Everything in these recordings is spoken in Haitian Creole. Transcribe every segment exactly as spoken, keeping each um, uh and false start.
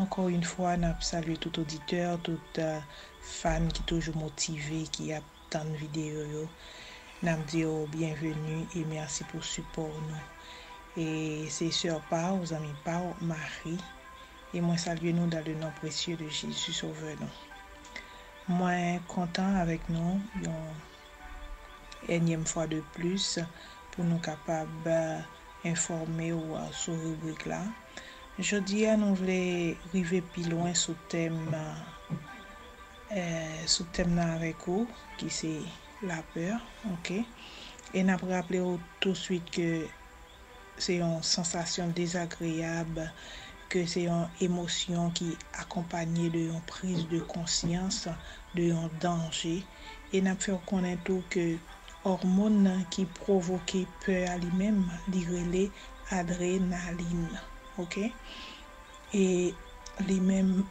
Encore une fois, n ap salye tout oditè, tout euh, fan ki toujou motive, ki ap tann videyo yo. N ap di yo byenveni e mèsi pou sipò nou. E se sè pa w, zanmi pa w, Marie. E mwen salye nou dans le nom précieux de Jésus Sauveur nou. Mwen kontan avèk nou yon enyèm fwa de plis pou nou kapab euh, enfòme w euh, sou ribrik la. Jodi a nou vle rive pi lwen sou tèm euh, sou tèm nan avèk ou ki se lapè, ok? E n ap raple w touswit ke se yon sansasyon dezagreyab, ke se yon emosyon ki akonpanye de yon priz de konsyans de yon danje. E n ap fè w konnen tou ke òmòn nan ki pwovoke pè a li menm, li rele adrenalin, ok? E li menm,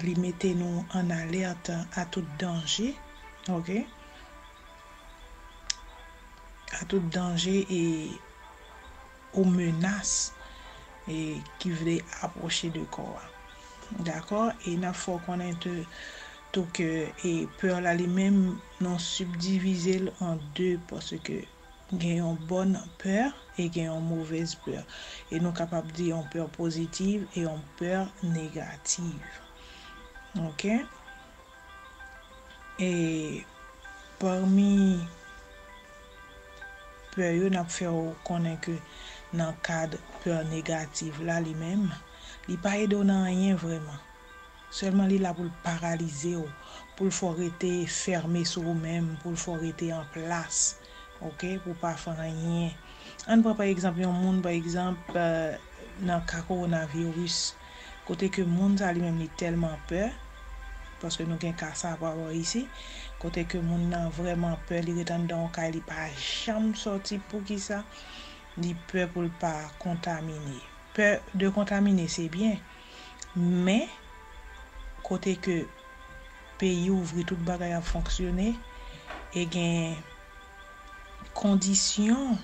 li mete nou an alèt a tout danje, ok? A tout danje e ou menas e ki vle apwoche de kò a. Dakò? E n ap fè w konnen tou, tou ke e pè la li menm, nou sibdivize l an de, paske gen yon bòn pè e gen yon movèz pè. E nou kapab di yon pè pozitiv e yon pè negativ. Ok? E pami pè yo, n ap fè w konnen ke nan kad pè negatif la li menm, li pa ede w nan anyen vrèman. Sèlman li la pou l paralize w, pou l fè w rete fèmen sou ou menm, pou l fè w rete an plas, ok, pou w pa fè anyen. Ann pran pa egzanp yon moun, pa egzanp, nan ka kowonaviris, kote ke moun sa li menm li tèlman pè, paske nou gen ka sa pa bò isi, kote ke moun nan vrèman pè, li ret anndan yon kay, li pa janm sòti. Poukisa? Li pè pou l pa kontamine. Pè de kontamine se byen, men kote ke peyi ouvri, tout bagay ap fonksyone, e gen kondisyon,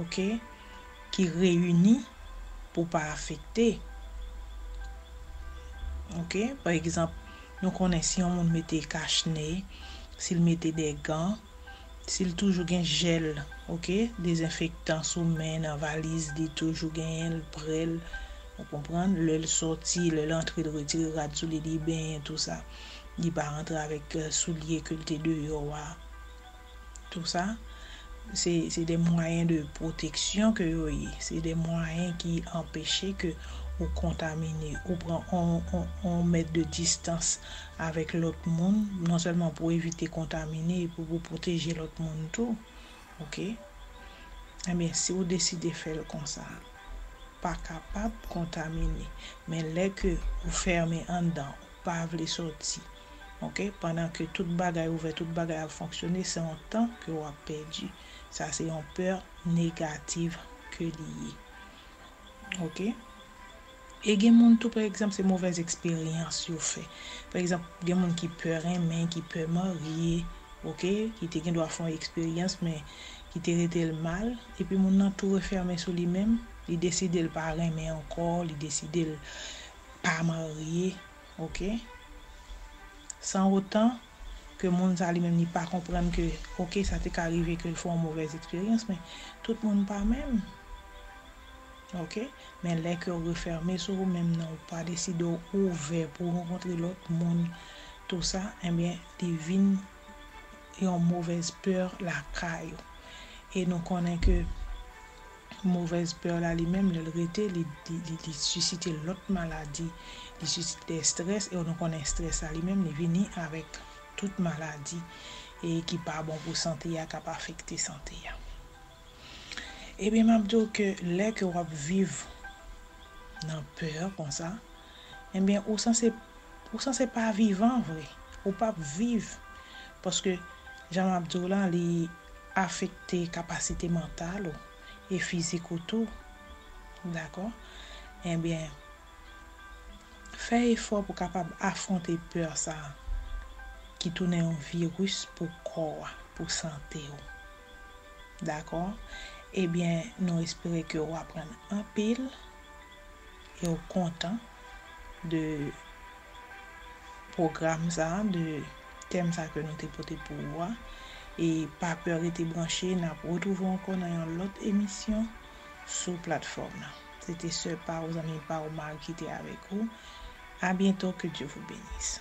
ok, ki reyini pou pa afekte. Ok, pa egzanp, nou konnen si yon moun mete kachne, si l mete de gan, si l toujou gen jèl, ok, dezenfektan sou men nan valiz li, toujou genyen l prè l, ou konprann, lè l sòti, lè l antre, l retire rad sou li, li benyen, tou sa. Li pa rantre avèk euh, soulye ke l te deyò a. Tou sa, se se de mwayen de pwoteksyon ke yo ye. Se de mwayen ki anpeche ke ou kontamine, ou pran on, on, on mèt de distans avèk lòt moun, non sèlman pou evite kontamine, epi pou pwoteje lòt moun tou. Ok? Ebyen, si ou deside fè l konsa, pa kapab kontamine. Men lè ke ou fèmen anndan, ou pa vle sòti, ok? Pandan ke tout bagay ouvè, tout bagay ap fonksyone, se yon tan ke w ap pèdi. Sa se yon pè negatif ke li ye. Ok? E gen moun tou, pa egzanp, se movèz eksperyans yo fè. Pa egzanp, gen moun ki pè renmen, ki pè marye, ok, ki te gen dwa fè yon eksperyans, men ki te rete l mal, epi moun nan tou refèmen sou li menm, li deside l pa renmen ankò, li deside l pa marye, ok? San otan ke moun sa li menm li pa konprann ke, ok, sa te ka rive ke l fè yon movèz eksperyans, men tout moun pa menm. Ok? Men lè ke w refèmen sou ou menm nan, ou pa deside w ouvè pou w rankontre lòt moun, tou sa, ebyen, li vin yon movèz pè lakay ou. E nou konnen ke movèz pè la li menm, lè l rete, li, li, li, li sisite lòt maladi, li sisite estrès, e nou konnen estrès la li menm, li vini avèk tout maladi e ki pa bon pou sante a, k ap afekte sante a. Ebyen, m ap di w ke lè ke w ap viv nan pè konsa, ebyen, ou sanse, ou sanse pa vivan vre. Ou p ap viv. Paske, jan m ap di w la, li afekte kapasite mantal ou e fizik ou tou. Dakò? Ebyen, fè efò pou kapab afwonte pè sa a ki tounen yon viris pou kò a, pou sante w. Dakò? Ebyen, nou espere ke w aprann anpil e w kontan. de pwogram sa, de tèm sa ke nou te pote pou ou a. E pa pè, rete branche, n ap retwouve w ankò nan yon lòt emisyon sou platfòm nan. Se te sè pa w, zanmi pa w, Mari ki te avèk ou. A byento, que Dieu vous bénisse.